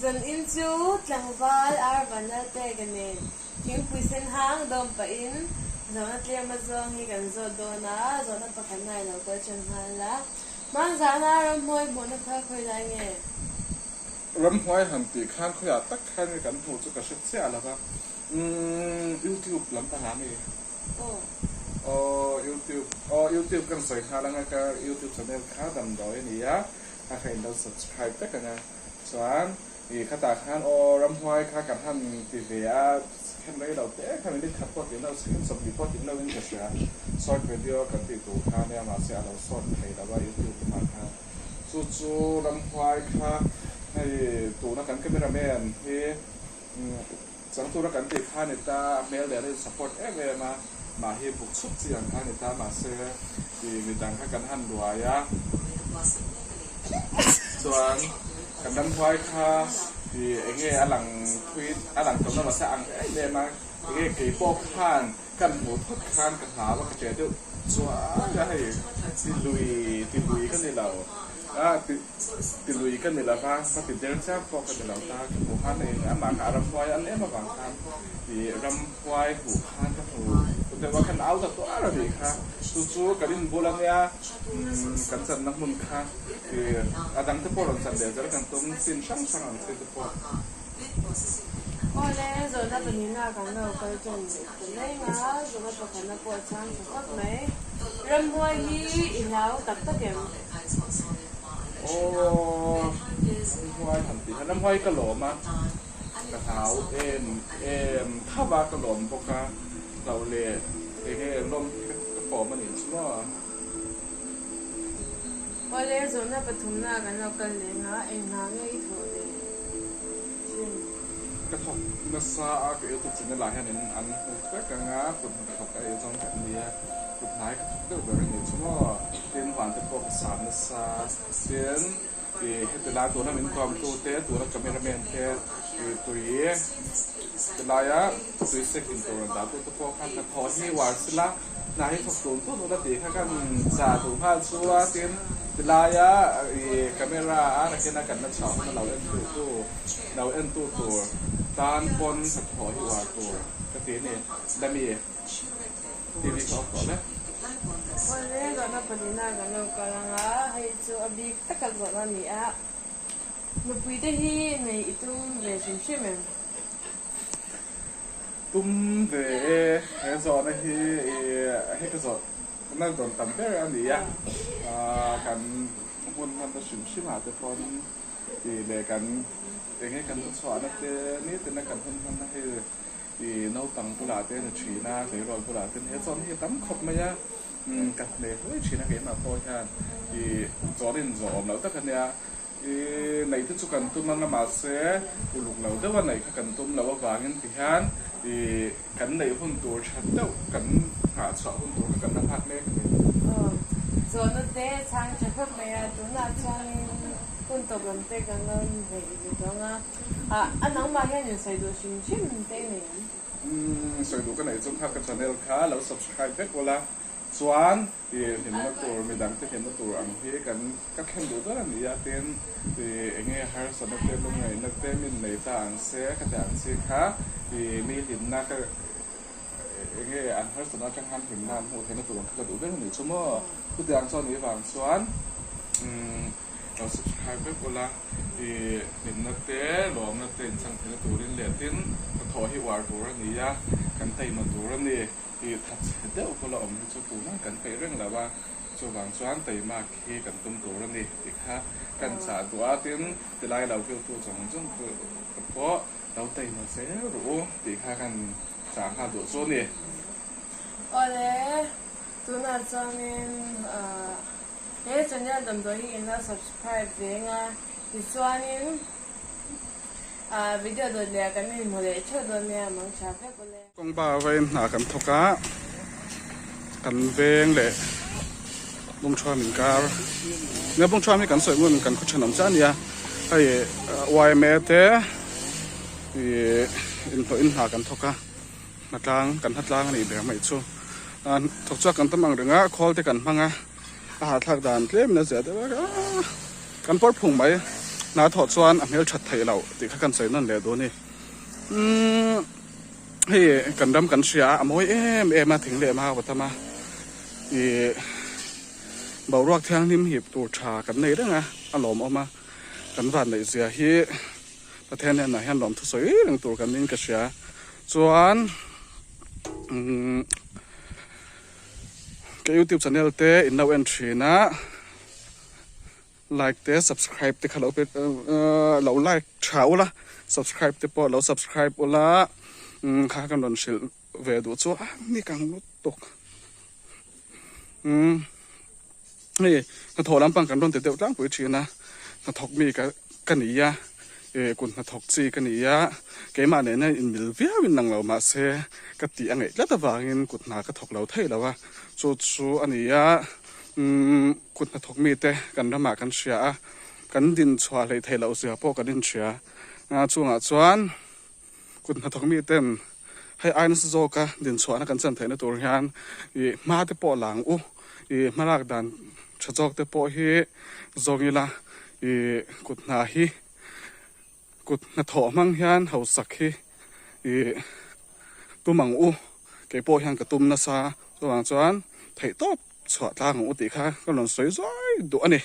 Zan in chu tlangval Arvan Lalpeka nen thingpui sen hang dawm pahin zawhna tlem a zawng hi kan zawt dawn a, zawhna pakhatna i lo kal ṭan nghal la. Hmanzahna ramhnuai hmuhna kha khawi lai nge? Ramhnuai han tih khan khawiah tak khan nge kan hmuh chu ka hre chiah lo va, umm YouTube lampangah a ni. Aw. Aw YouTube aw YouTube kan sawi nghal anga ka YouTube channel kha damdawi a ni a, a kha in lo subscribe vek anga chuan ih khatah khan aw ramhuai kha kan han ti ve a khen rei lo te kha minute khat pawh tih lo second 20 pawh tih lo in ka hria short video kan tih tur kha ania mahse a lo short thei lo a YouTube lamah khan chu chu ramhuai kha hei tuna kan camera man hi Chang tura kan tih kha ni ta, a hmel leh rin support em em a, mah hi buk chhup chi ang kha ni ta, mahse i midang kha kan han ruai a, chuan kan ramhuai kha i enge a lang thui a lang tawh na mahse a ang em em a, enge keipawh khan kan hmuh thut khan ka hlau a ka ṭeh deuh chuai a hei ti lui ti lui ka ni lo a ti. Ti lui ka ni lo va, ka ti der chiang pawh ka ni lo ta, ka hmuh khan eng amah kha a ramhuai an em avang khan ih ramhuai hmuh khan ka hmu deuh a, kan au ta tuar a nih kha, chu chu kan inbul a nia kan channa hmun kha ih a dang te pawh rawn chan leh zel kan tum chin hrang hrang ang chi te pawh. Awle, zawhna pahnihna kan lo kal ṭan leh ta mai a, zawhna pakhatna pawh a chhang ṭha khawp mai. Ramhuai hi i hlau tak tak em? Aw, ramhuai han tih hian ramhuai ka lawm a, ka hlau em em tho a, ka lawm bawk a, hlauh leh eng nge lawm hi ka fawm a nih chu maw. Awle, zawhna pathumna kan lo kal leng a, eng hna nge i thawh ve thin? Ka thawk nasa a, ka YouTube channel ah hian in an hmu vek ang a, kut hnathawk a ei zawng kan nia, kut hnai ka thawk deuh ber a nih chu maw, tin huan te pawh ka sam nasa, tin ih heti lai tuna min tuam tu te, tuna camera man te, ih tui ti laia tui sek in tur rawn dah tu te pawh khan hnathawh hi uar sila, hna hi thawk tun tun ula tih kha kan chah duh nghal chu a, tin ti laia ih camera a nakin a kan la chhuah hun a lo en tu tu lo en tu tur tan pawn hnathawh hi uar tur ka ti a ni Dami TV kha off tawh le. Awle zawhna pahnihna kan lo kal ang a, hei chu a bik taka zawhna a ni a, nupui te hi nei i tum ve hrim hrim em? Tum ve e, he zawhna hi hei ka zawh na dawn tam ber a ni a, kan hmun hmanna hrim hrim ah te pawn tih leh kan eng nge kan thuchhuahna te nitin a kan hun hmanna hei ih naupang bulah te ni thin a, tleirawl bulah te ni a, chuan hei tam khawp mai a, ka hne huai thin a keimah pawh hian ih zawh rin zawh awm loh tak a nia. I neih te chu kan tum anga mahse uluk lo deuha neih kha kan tum loh avangin ti hian i kan neih hun tur tha deuh kan nghah chhuah hun tur kha kan la nghak mek a ni. Aw, zawhna te chhang tha khawp mai a, tunah chuanin hun tawp lam te kan lo neih ve tawh anga, ah a nangmah hian insawi duh hrim hrim te i nei em? Umm, sawi duh ka neih chu kha ka channel kha lo subscribe vek ula, chuan I hlimna tur, midangte hlimna tur ang hi kan ka thlen duh ber a ni a, tin i enge harsatna te, lungngaihna te min nei ta ang se ka ti ang chi kha i mi hlimna ka enge an harsatna atang khan hlimna an hmuh theihna tur ang kha ka duh ber a nih chu maw. Chutiang chuan i vang chuan umm lo subscribe vek ula i hlimna te, lawmna te inchang theihna turin leh tin hnathawh hi uar tur a ni a, kan taima tur a ni. I tha chhe deuh bula awm hi chu tunah kan peih reng lo a, chuvang chuan teimak hi kan tum tur a ni tih kha kan chah duh a, tin tilai lo viltu zawng zawng te pawh lo teima zel ru u tih kha kan chah nghal duh chu a ni. Awle, tunah chuanin he channel damdawi hi in la subscribe ve anga tichuanin video dawt leh ah kan inhmu leh theuh dawn nia mang tha vek ule. Kawng bar vain hna kan thawk a, kan veng leh Bungthuam inkar nia Bungthuam hi kan sawi ngun kan khaw thenawm chiah a nia hei yma te ih inhlawh in hna kan thawk a hnatlang kan hnatlang a nih ber mai chu thawk chhuak kan tam ang reng a khawl te kan hmang a a hahthlak dan tlem in a zia deuh a kan pawr phung mai. Hna thawh chuan a hmelthat theih loh tih kha kan sawi nawn leh duh a ni. Umm hei kan ram kan hria a, a mawi em em a thing leh mau a tam a, ih boruak thianghlim hip tur tha kan nei reng a, a lawmawm a, kan van neih zia hi Pathian hnenah hian lawmthu sawi reng tur kan niin ka hria. Chuan umm ka youtube channel te in lo en thin a. Like te subscribe te kha lo pe lo like tha ula subscribe te pawh lo subscribe ula umm kha kan rawn hrilh ve duh chu a ni kang lutuk umm hei hnathawh lampang kan rawn ti deuh tlangpui thin a hnathawk mi ka ka ni a eh kut hnathawk chi ka ni a keimah nena inmil viau in lang lo mahse ka tih a ngaih tlat avangin kut hna ka thawk lo thei lo a chu chu a ni a. Umm kut hnathawk mite kan ramah kan hria a, kan din chhuah hleih theih loh zia pawh kan inhria. A chungah chuan kut hnathawk miten hei ai nasa zawka din chhuahna kan chan theihna tur hian ih hma te pawh la ang u, ih hmalak dan tha zawk te pawh hi zawng ila ih kut hna hi Kut hnathawh hmang hian hausak hi ih tum ang u, kei pawh hian ka tum nasa, chuvang chuan theihtawp chhuah tlang ang u tih kha ka rawn sawi zuai duh a ni.